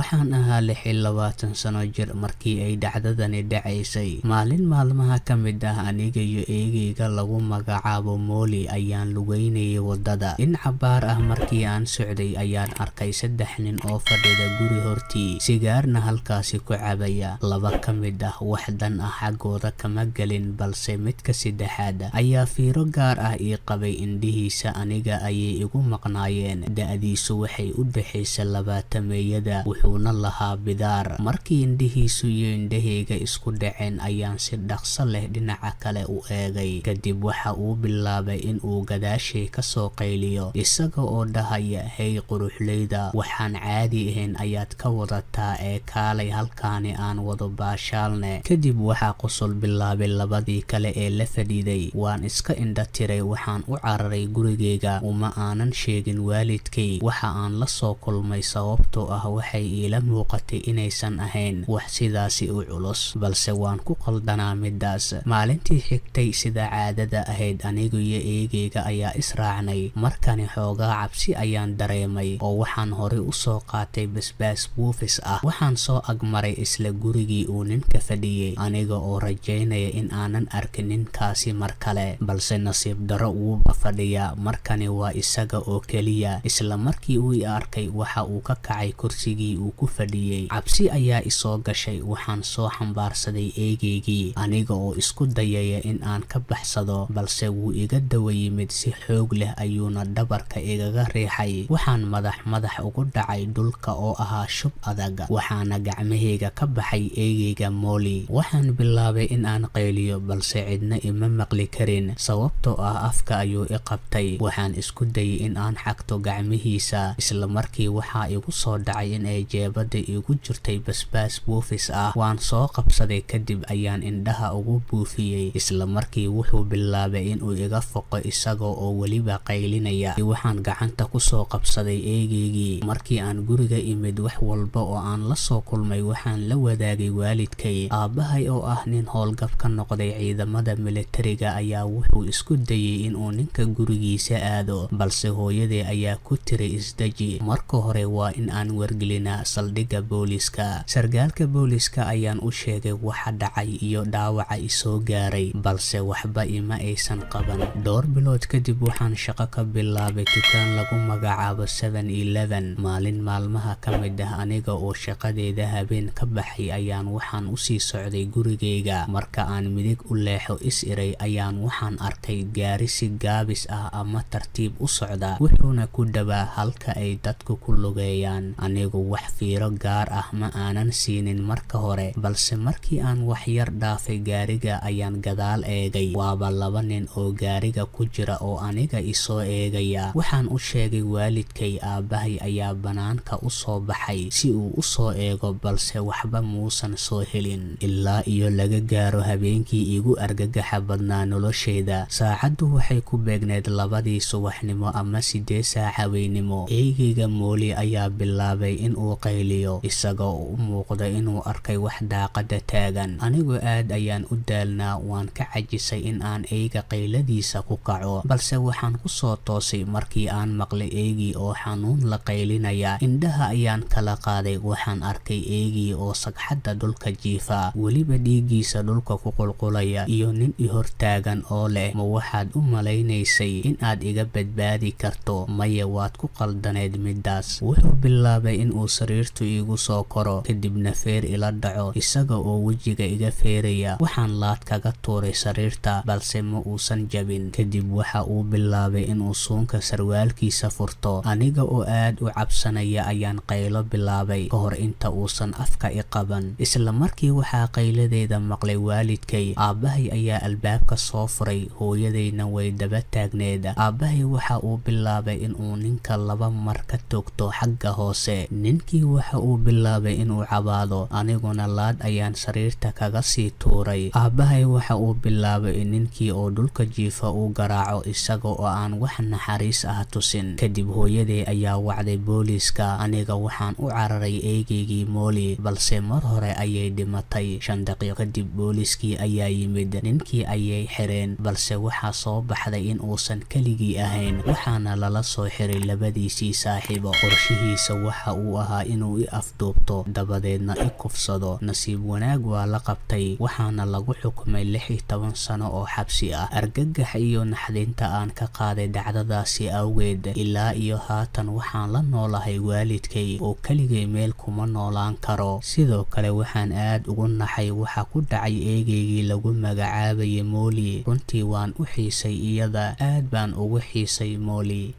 Waxaan ahaa 26 sano jir markii ay dhacdadani dhacaysay. Maalin maalmaha ka mid ah, aniga iyo eygeyga lagu magacaabo Mooli ayaan lugeynayay waddada. In cabbaar ah markii aan socday ayaan arkay saddex nin oo fadhida guri hortii, sigaarna halkaasi ku cabaya. Laba ka mid ah wax dan ah xaggooda kama gelin, balse midka saddexaad ayaa fiiro gaar ah ii qabay. Indhihiisa aniga ayay igu maqnaayeen. Da'diisu waxay u dhaxaysay labaatameeyada, wuxuuna lahaa bidaar. Markii indhihiisu iyo indhahayga isku dhaceen ayaan si dhaqso leh dhinaca kale u eegay. Kadib waxa uu bilaabay in uu gadaashay ka soo qayliyo, isaga oo dhahaya, "Hey quruxleyda, waxaan caadi ahayn ayaad ka wadataa ee kaalay halkaani aan wado baashaalne." Kadib waxaa qosol bilaabay labadii kale ee la fadhiiday. Waan iska indha tiray, waxaan u cararay gurigeyga. Uma aanan sheegin waalidkay waxa aan la soo kulmay, sababtoo ah waxay iila muuqatay inaysan ahayn wax sidaasi u culus, balse waan ku qaldanaa midaas. Maalintii xigtay, sida caadada ahayd, anigu iyo eygeyga ayaa israacnay. Markani xoogaa cabsi ayaan dareemay oo waxaan horey u soo qaatay basbaas buufis ah. Waxaan soo agmaray isla gurigii uu ninka fadhiyey, aniga oo rajaynaya in aanan arkin ninkaasi mar kale, balse nasiib darro wuuba fadhiyaa. Markani waa isaga oo keliya. Isla markii uu i arkay waxa uu ka kacay kursigii uu ku fadhiyey. Cabsi ayaa isoo gashay. Waxaan soo xambaarsaday eygeygii, aniga oo isku dayaya in aan ka baxsado, balse wuu iga dawa yimid. Si xoog leh ayuuna dhabarka igaga riixay. Waxaan madax madax ugu dhacay dhulka oo ahaa shub adag, waxaana gacmahayga ka baxay eygeyga Mooli. Waxaan bilaabay in aan qayliyo, balse cidna ima maqli karin, sababtoo ah afka ayuu i qabtay. Waxaan isku dayay in aan xagto gacmihiisa. Isla markii waxaa igu soo dhacay in ay jeebada igu jirtay basbaas buufis ah. Waan soo qabsaday, kadib ayaan indhaha ugu buufiyey. Isla markii wuxuu bilaabay inuu iga foqo, isaga oo weliba qaylinaya. Waxaan gacanta kusoo qabsaday eygeygii. Markii aan guriga imid, wax walba oo aan la soo kulmay waxaan la wadaagay waalidkay. Aabbahay oo ah nin howlgab ka noqday ciidamada militariga ayaa wuxuu isku dayay inuu ninka gurigiisa aado, balse hooyaday ayaa ku tiri, "Isdeji, marka hore waa in aan wargelinaa saldhigga booliiska." Sargaalka booliiska ayaan u sheegay waxa dhacay iyo dhaawaca isoo gaaray, balse waxba ima aysan qaban. Dhowr bilood kadib waxaan shaqo ka bilaabay dukaan lagu magacaabo 7-Eleven. Maalin maalmaha ka mid ah, aniga oo shaqadeeda habeen ka baxay ayaan waxaan usii socday gurigeyga. Marka aan midig u leexo is iray ayaan waxaan arkay gaari si gaabis ah ama tartiib u socda, wuxuuna ku dhowaa halka ay dadku ku lugeeyaan. Anigu wax fiiro gaar ah ma aanan siinin marka hore, balse markii aan wax yar dhaafay gaariga ayaan gadaal eegay. Waaba laba nin oo gaariga ku jira oo aniga isoo eegaya. Waxaan u sheegay waalidkay. Aabbahay ayaa banaanka u soo baxay si uu u soo eego, balse waxba muusan soo helin ilaa iyo laga gaaro habeenkii iigu argagaxa badnaa nolosheyda. Saacaddu waxay ku beegneed 2dii subaxnimo ama 8 saac habeennimo. Eygeyga Mooli ayaa bilaabay in uu qayliyo, isagoo u muuqda inuu arkay wax daaqada taagan. Anigu aad ayaan u daalnaa, waan ka cajisay in aan eyga qayladiisa ku kaco, balse waxaan ku soo toosay markii aan maqlay eygii oo xanuun la qaylinaya. Indhaha ayaan kala qaaday. Waxaan arkay eygii oo sagxadda dhulka jiifa, weliba dhiiggiisa dhulka ku qulqulaya, iyo nin i hortaagan oo leh, "Ma waxaad u malaynaysay in aad iga badbaadi karto? Maya, waad ku qaldaneed middaas." Wuxuu bilaabay in uu sariirtu iigu soo koro, kadibna feer ila dhaco, isaga oo wejiga iga feeraya. Waxaan laad kaga tuuray sariirta, balse ma uusan jabin. Kadib waxa uu bilaabay inuu suunka sarwaalkiisa furto. Aniga oo aad u cabsanaya ayaan qaylo bilaabay ka hor inta uusan afka i qaban. Isla markii waxaa qayladeeda maqlay waalidkay. Aabbahay ayaa albaabka soo furay, hooyadayna way daba taagneed. Aabbahay waxa uu bilaabay inuu ninka laba mar ka toogto xagga hoose. Ninkii waxa uu bilaabay inuu cabaado, aniguna laad ayaan sariirta kaga sii tuuray. Aabbahay waxa uu bilaabay in ninkii oo dhulka jiifa uu garaaco, isaga oo aan wax naxariis ah tusin. Kadib hooyaday ayaa wacday booliiska. Aniga waxaan u cararay eygeygii Mooli, balse mar hore ayay dhimatay. 5 daqiiqo kadib booliiskii ayaa yimid. Ninkii ayay xireen, balse waxaa soo baxday in uusan keligii ahayn, waxaana lala soo xiray labadiisii saaxiibo. Qorshihiisa waxa uu ahaa in inuu i afduubto, dabadeedna i kufsado. Nasiib wanaag waa la qabtay, waxaana lagu xukumay 16 sano oo xabsi ah. Argagax iyo naxdinta aan ka qaaday dhacdadaasi awgeed, ilaa iyo haatan waxaan la noolahay waalidkay oo keligay meel kuma noolaan karo. Sidoo kale waxaan aad ugu naxay waxa ku dhacay eegaygii lagu magacaabayay Molly. Runtii waan u xiisay iyada, aad baan ugu xiisay Molly.